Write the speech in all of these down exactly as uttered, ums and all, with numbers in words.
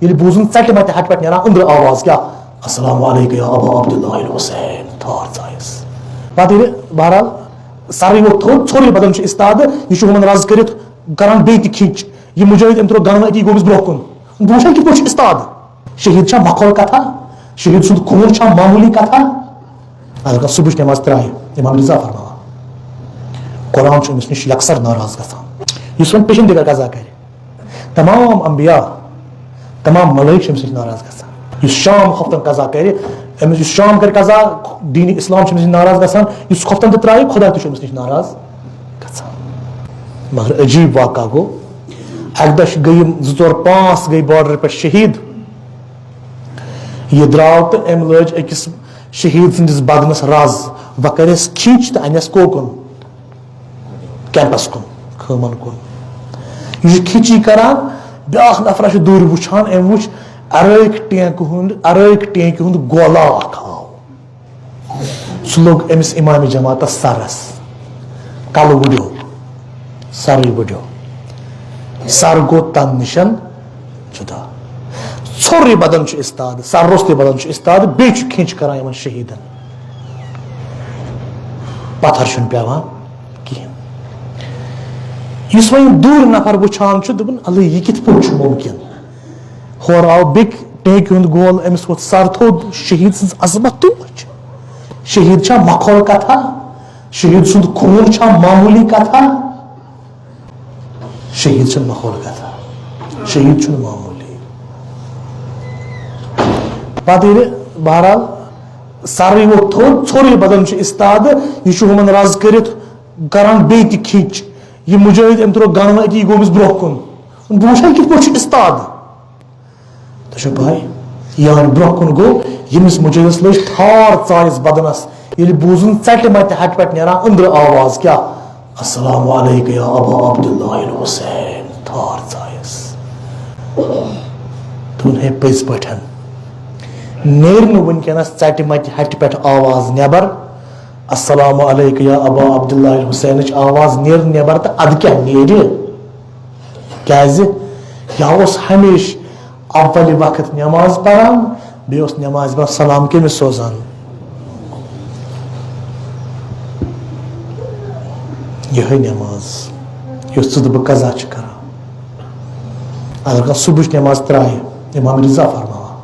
ییٚلہِ بوٗزُن، ژَٹہِ مَتہِ ہَٹہِ پٮ۪ٹھ نیران أنٛدرٕ آواز، کیٛاہ؟ السلام علیکم یا ابا عبداللہ الحسین، تھار ژایس۔ پتہٕ ییٚلہِ بہرحال سرٕے ووت تھوٚد، ژھوٚرُے بدن چھُ استاد، یہِ چھُ ہُمن رز کٔرِتھ کران بیٚیہِ تہِ کھِنچ۔ یہِ مُجٲہِد، أمۍ ترٛوو گنہٕ أتی، گوٚو أمِس برونٛہہ کُن۔ بہٕ وٕچھان کِتھ پٲٹھۍ چھُ استاد۔ شہیٖد چھا مۄکھول کتھا؟ شہیٖد سُنٛد خوٗن چھا معموٗلی کتھا؟ اگر کانٛہہ صُبحٕچ نٮ۪ماز ترٛایہِ، امام رضا فرماوان، قرآن چھُ أمِس نِش یکسر ناراض گژھان۔ یُس وۄنۍ پیشن دیگر قضا کرِ، تمام انبیاء، تمام ملائک چھِ أمِس نِش ناراض گژھان۔ یُس شام خۄفتن قضا کرِ، أمِس یُس شام کرِ قضا، دین اسلام چھُ أمِس نِش ناراض گژھان۔ یُس خۄفتن تہِ ترٛایہِ، خدا تہِ چھُ أمِس نِش ناراض گژھان۔ مگر عجیب واقعہ گوٚو، اکہِ دۄہ چھِ گٔے یِم زٕ ژور پانٛژھ گٔے border پٮ۪ٹھ شہیٖد۔ یہِ درٛاو تہٕ أمۍ لٲج أکِس شہیٖد سٕنٛدِس بدنس رز، وۄنۍ کرٮ۪س کھِچ تہٕ انٮ۪س کوکُن، کیمپس کُن، خٲمن کُن۔ یہِ چھُ کھِچی کران، بیٛاکھ نفرا چھُ دوٗرِ وٕچھان، أمۍ وٕچھ عرٲقۍ ٹینکہِ ہُنٛد، عرٲقۍ ٹینکہِ ہُنٛد گولہ اکھ آو۔ سُہ لوٚگ أمِس امام جماعتس سرس، کلہٕ وُڈیو، سرٕے وُڈیو۔ سر گوٚو تن نِشن جدا۔ ژھوٚرُے بدن چھُ استاد، سر روٚستُے بدن چھُ استاد، بیٚیہِ چھُ کھِنچ کران یِمن شہیٖدن۔ پتھر چھُنہٕ پٮ۪وان کِہیٖنۍ۔ یُس وۄنۍ دوٗرِ نفر وٕچھان چھُ، دوٚپُن، "اللہ، یہِ کِتھ پٲٹھۍ چھُ مُمکِن؟" ہورٕ آو بیٚکہِ ٹینکہِ ہُنٛد گول، أمِس ووٚتھ سر تھوٚد، شہیٖد سٕنٛز عظمت تہِ وٕچھ۔ شہیٖد چھا مۄکھول کتھا؟ شہیٖد سُنٛد خوٗن چھا معموٗلی کتھا؟ شہیٖد چھُنہٕ مۄکھول کتھا، شہیٖد چھُنہٕ معموٗلی۔ پتہٕ ییٚلہِ بہرحال سرٕے ووٚتھ تھوٚد، ژھوٚرُے بدن چھُ استاد، یہِ چھُ ہُمن رز کٔرِتھ کران بیٚیہِ تہِ کھِچ۔ یہِ مُجٲہِد، أمۍ ترٛوو گنہٕ أتی، یہِ گوٚو أمِس برونٛہہ کُن۔ بہٕ وٕچھے کِتھ پٲٹھۍ چھُ استاد۔ تۄہہِ چھو پاے، یہِ آو برونٛہہ کُن گوٚو، ییٚمِس مُجٲہِدس لٔج تھار ژایس بدنس۔ ییٚلہِ بوٗزُن، ژٹہِ متہِ ہٹہِ پٮ۪ٹھ نیران أنٛدرٕ آواز، کیٛاہ؟ السلام علیکم یا ابا عبداللہ الحسین، تھار ژایس۔ دوٚپُن، ہے، پٔزۍ پٲٹھۍ نیرِ نہٕ وٕنکیٚنس ژٹہِ متہِ ہٹہِ پٮ۪ٹھ آواز نٮ۪بر۔ السلام علیکم یا ابا عبداللہ الحسینٕچ آواز نیرِ نٮ۪بر تہٕ ادٕ کیٛاہ نیرِ؟ کیازِ؟ یہِ اوس ہمیشہِ اولِ وقت نٮ۪ماز پران، بیٚیہِ اوس نٮ۪مازِ منٛز سلام کٔمِس سوزان؟ یِہے نٮ۪ماز، یۄس ژٕ تہٕ بہٕ قضا چھِ کران۔ اگر کانٛہہ صُبحٕچ نٮ۪ماز ترٛایہِ، امام رضا فرماوان،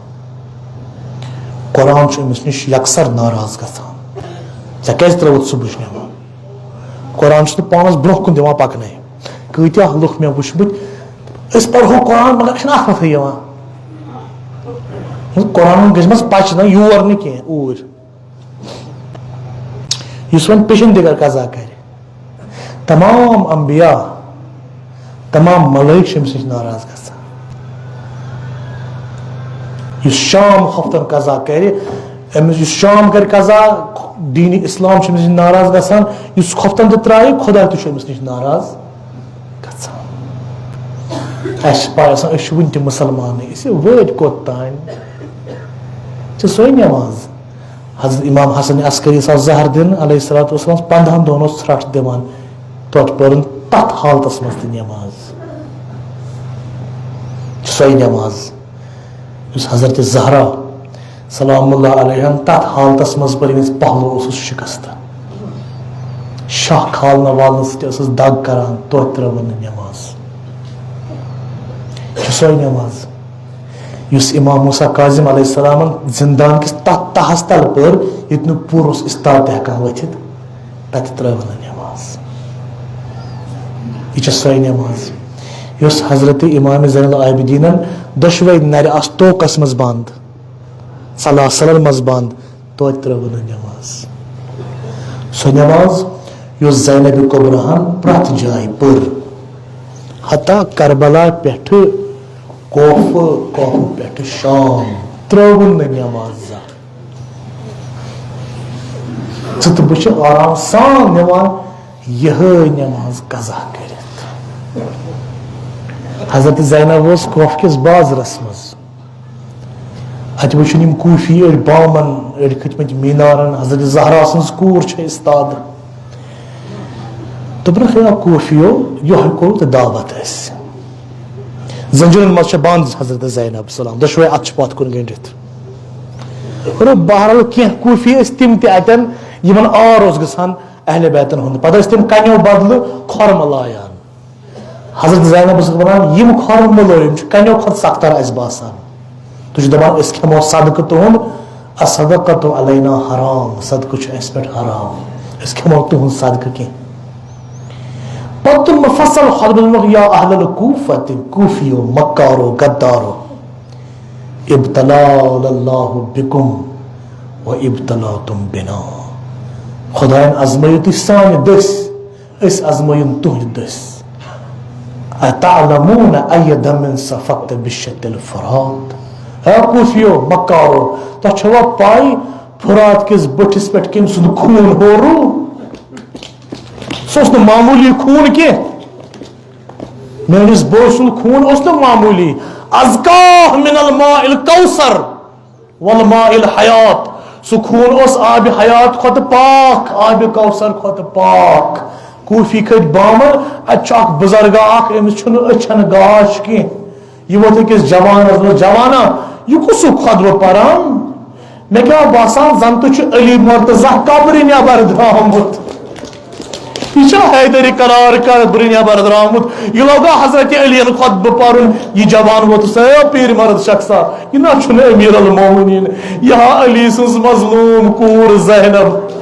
قرآن چھُ أمِس نِش یکسر ناراض گژھان۔ ژےٚ کیازِ ترٲوٕتھ صُبحٕچ نٮ۪ماز؟ قرآن چھُ نہٕ پانس برونٛہہ کُن دِوان پکنَے۔ کۭتیاہ لُکھ مےٚ وٕچھمٕتۍ، أسۍ پرہو قرآن مگر اَسہِ چھُنہٕ اکھ نفرٕے یِوان۔ قرآنن گٔژھمٕژ پچہِ نہ یور نہٕ کینٛہہ، اوٗرۍ۔ یُس وۄنۍ پیشن دیگر قضا کرِ، تمام انبیاء، تمام ملائک چھِ أمِس نِش ناراض گژھان۔ یُس شام خۄفتن قضا کرِ، أمِس یُس شام کرِ قضا، دین اسلام چھُ أمِس نِش ناراض گژھان۔ یُس خۄفتن تہِ ترٛایہِ، خدا تہِ چھُ أمِس نِش ناراض گژھان۔ اَسہِ چھِ پَے آسان، أسۍ چھِ وٕنہِ تہِ مُسلمانٕے، أسۍ وٲتۍ کوٚت تام؟ چھِ سۄے نٮ۪ماز۔ حضرت امام حسن عسکری یُس آو زہر دِنہٕ، علیہ الصلوۃ والسلام، پنٛدہَن دۄہَن اوس ژھرٛٹھ دِوان، توتہِ پٔرٕن تَتھ حالتَس منٛز تہِ نٮ۪ماز۔ چھِ سۄے نٮ۪ماز، یُس حضرت زہرا سلام اللہ علیہن تَتھ حالتَس منٛز پٔر، ییٚمِس پہلو اوسُس شِکستہٕ۔ شاہ کھالنہٕ والنہٕ سۭتۍ ٲسٕس دگ کران، توتہِ ترٲوٕن نہٕ نٮ۪ماز۔ چھِ سۄے نٮ۪ماز، یُس امام موسیٰ کاظم علیہ السلامن زندان کِس تتھ تہس تل پٔر، ییٚتہِ نہٕ پوٗرٕ اوس استاد تہِ ہٮ۪کان ؤتھِتھ، تتہِ ترٲوٕن نہٕ نٮ۪ماز۔ یہِ چھےٚ سۄے نٮ۪ماز، یۄس حضرت امام زین العابدینن دۄشوے نرِ آسہٕ توکس منٛز بند، سلاسلن منٛز بند، توتہِ ترٲوٕن نہٕ نٮ۪ماز۔ سۄ نٮ۪ماز، یۄس زینب کبریٰ ہن پرٛٮ۪تھ جایہِ پٔر، حتیٰ کربلا پٮ۪ٹھٕ کوفہٕ، کوفہٕ پٮ۪ٹھٕ شام، ترٲوٕن نہٕ نٮ۪ماز زانٛہہ۔ ژٕ تہٕ بہٕ چھِ آرام سان نِوان یِہے نٮ۪ماز قضا کٔرِتھ۔ حضرت زینب ٲس کوفہٕ کِس بازرس منٛز۔ اتہِ وٕچھِن یِم کوفی، أڑۍ بامن، أڑۍ کھٔتۍ مٕتۍ مینارن، حضرت زہرا سٕنٛز کوٗر چھےٚ استاد۔ دوٚپنَکھ، "ہے کوفیو، یِہوٚے کوٚروٕ تۄہہِ دعوت اَسہِ؟" زنجیرن منٛز چھِ بند حضرت زینب سلام، دۄشوے اتھٕ چھِ پتھ کُن گٔنڈِتھ۔ اور بہرحال کینٛہہ کوٗفی ٲسۍ تِم تہِ اتٮ۪ن یِمن عار اوس گژھان اہل بیتن ہُنٛد، پتہٕ ٲسۍ تِم کنیو بدلہٕ کھۄر ملاوان۔ حضرت زینب ٲسٕکھ ونان، "یِم کھۄر مہٕ لٲیِو، یِم چھِ کنیو کھۄتہٕ سختر اَسہِ باسان۔" تُہۍ چھِو دَپان، "أسۍ کھٮ۪مو صدقہٕ تُہُنٛد، الصدقۃ علینا حرام، صدقہٕ چھُ اَسہِ پٮ۪ٹھ حرام، أسۍ کھٮ۪مو تُہُنٛد صدقہٕ کینٛہہ۔" پتہٕ تُل مُفصل خطبہٕ، دوٚپُکھ، "یا اہل الکوفہ، کوفیو، مکارو، غدارو، ابتلا اللہ بکم و ابتلاتم بنا، خدایَن آزمٲیِو تُہۍ سانہِ دٔسۍ۔" أسۍ آزمٲیِن تُہنٛدِ دٔسۍ۔ اتعلمون ای دمن سفقت بشت الفرات۔ ہے کوفیو، مکارو، تۄہہِ چھوا پاے فرات کِس بٔٹھِس پٮ۪ٹھ کٔمۍ سُنٛد خوٗن ہورو؟ سُہ اوس نہٕ معموٗلی خوٗن کینٛہہ۔ میٲنِس بٲے سُنٛد خوٗن اوس نہٕ معموٗلی۔ ازکا من الماء الکوثر۔ والماء الحیات، سُہ خوٗن اوس آبِ حیات کھۄتہٕ پاک، آبِ کوثر کھۄتہٕ پاک۔ کوفی کھٔتۍ بامن، اتہِ چھُ اکھ بُزرگا اکھ، أمِس چھُنہٕ أچھن گاش کینٛہہ۔ یہِ ووت أکِس جوانس دوٚپُن، "جوانا، یہِ کُس ہیوٗ خطبہٕ پران؟ مےٚ کیٛاہ باسان زن تہِ چھُ علی مرتضی قبرِ نٮ۪بر درٛامُت۔" یہِ چھا حیدر قرار قبرِ نٮ۪بر درٛامُت؟ یہِ لوگا حضرت علی ین خطبہٕ پرُن؟ یہِ جوان ووتُس، "اے پیٖر مرد شخصا، یہِ نہ چھُنہٕ امیر المومنین، یہِ ہا علی سٕنٛز مظلوم کوٗر زینب۔"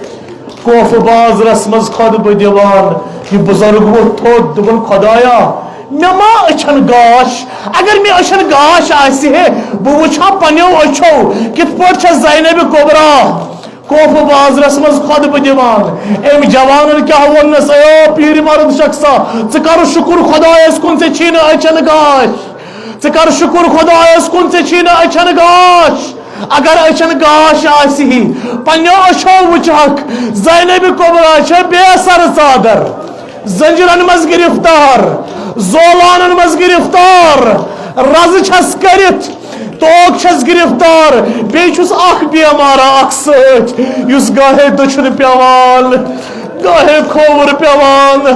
کوفہٕ بازرس منٛز خطبہٕ دِوان، یہِ بُزرگ ووٚتھ تھوٚد، دوٚپُن، "خدایا، مےٚ ما أچھن گاش؟ اگر مےٚ أچھن گاش آسہِ ہے، بہٕ وٕچھ ہا پننیو أچھو کِتھ پٲٹھۍ چھےٚ زینب کبریٰ کوفہٕ بازرس منٛز خطبہٕ دِوان۔" أمۍ جوانن کیٛاہ ووٚننس، "اے پیٖر مرد شخصا، ژٕ کر شُکُر خدایس کُن، ژےٚ چھی نہٕ أچھن گاش۔ ژٕ کر شُکُر خدایس کُن، ژےٚ چھی نہٕ أچھن گاش۔ اگر أچھن گاش آسہِ ہی، پننیو أچھو وٕچھکھ، زینب کبریٰ چھےٚ بے سر ژادر، زنجیرن منٛز گرفتار، زولانن منٛز گرفتار، رزٕ چھس کٔرِتھ، توک چھس گرفتار، بیٚیہِ چھُس اکھ بیمارا اکھ سۭتۍ، یُس گاہے دٔچھُن پیوان، گاہے کھووُر پیوان۔"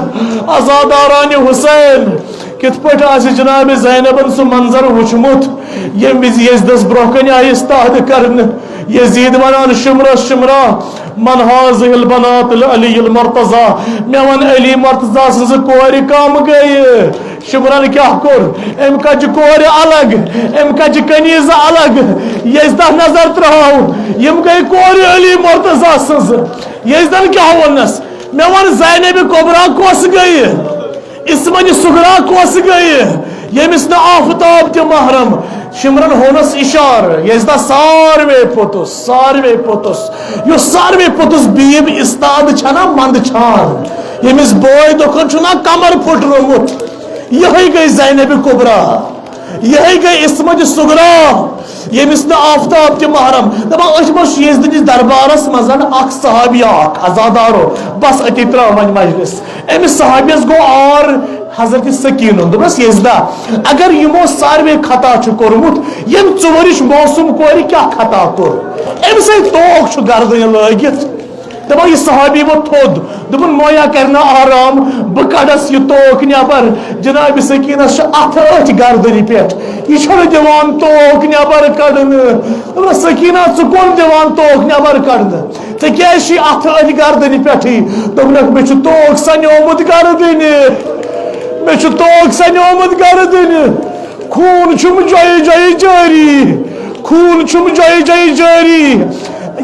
عزادارانِ حسین، کِتھ پٲٹھۍ آسہِ جناب زینبن سُہ منظر وُچھمُت، ییٚمہِ وِزِ یزدس برونٛہہ کنہِ آیہِ استاد کرنہٕ؟ یزید ونان، "شمرس، شمرا، من هذه البنات لعلی المرتضی؟" مےٚ ون، علی مرتضی سٕنٛزٕ کورِ کم گٔیہِ؟ شمرن کیٛاہ کوٚر؟ أمۍ کجہِ کورِ الگ، أمۍ کجہِ کنیزٕ الگ۔ یزدہ نظر ترٛاو، یِم گٔے کورِ علی مرتضی سٕنٛزٕ۔ یزدن کیٛاہ ووٚننس؟ مےٚ وَن، زینب کبریٰ کۄس گٔیہِ؟ عصمت صغریٰ کۄس گٔیہِ؟ ییٚمِس نہٕ آفتاب تہِ محرم۔ شمرن ہوٚنس اشارٕ، یزدہ ساروے پوٚتُس، ساروے پوٚتُس۔ یُس ساروے پوٚتُس بیٖب استاد چھنا مند چھان، ییٚمِس بٲے دۄکھن چھُنا کمر پھُٹرومُت، یِہوٚے گٔے زینب کبریٰ، یِہوٚے گٔے عصمت صغریٰ، ییٚمِس نہٕ آفتاب تہِ محرم۔ دَپان، أتھۍ منٛز چھُ یزدٕ نِس دربارس منٛز اکھ صحابی اکھ عزادارو، بس أتی ترٛٲو وۄنۍ مجلس۔ أمِس صحابیس گوٚو عار حضرت سکینُن، دوٚپنس، "یزدہ، اگر یِمو ساروے خطا چھُ کوٚرمُت، ییٚمۍ ژٕ ؤرِش موسوم کورِ کیٛاہ خطا کوٚر؟ أمۍ سٕے توک چھُ گردنہِ لٲگِتھ۔" دپان، یہِ صحابی ووٚتھ تھوٚد، دوٚپُن، "مویا کرِ نا آرام، بہٕ کڑس یہِ توک نٮ۪بر۔" جناب سکینس چھِ اتھٕ أتھۍ گردنہِ پٮ۪ٹھ، یہِ چھُنہٕ دِوان توک نٮ۪بر کڑنہٕ۔ دوٚپنس، "سکینہ، ژٕ کون دِوان توک نٮ۪بر کڑنہٕ؟ ژےٚ کیٛازِ چھُے اتھٕ أتھۍ گردنہِ پٮ۪ٹھٕے؟" دوٚپنکھ، "مےٚ چھُ توک سنیومُت گردنہِ، مےٚ چھُ توک سنیومُت گردنہِ۔" خوٗن چھُم جۄیہِ جۄیہِ جٲری، خوٗن چھُم جۄیہِ جۄیہِ جٲری۔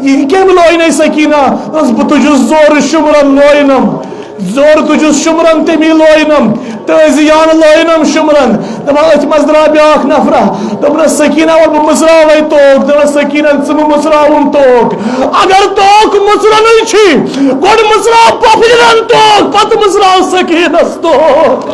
یہِ کٔمۍ لوینَے سکینہ؟ دوٚپنَس، "بہٕ تُجُس زورٕ شُمرَن لوینَم، زورٕ تُجُس شُمرَن تٔمی لوینَم، تٲزیان لوینَم شُمرَن۔" دَپان، أتھۍ منٛز درٛاو بیٛاکھ نفرا، دوٚپنَس، "سکینہ، وَلہٕ بہٕ مٕژراوَے توک۔" دوٚپنَس، "سکینہ، ژٕ مہٕ مٕژراوُن توک۔ اگر توک مٕژرَنٕے چھی، گۄڈٕ مٕژراو پۄپھرِرَن توک، پَتہٕ مٕژراو سکینَس توک۔"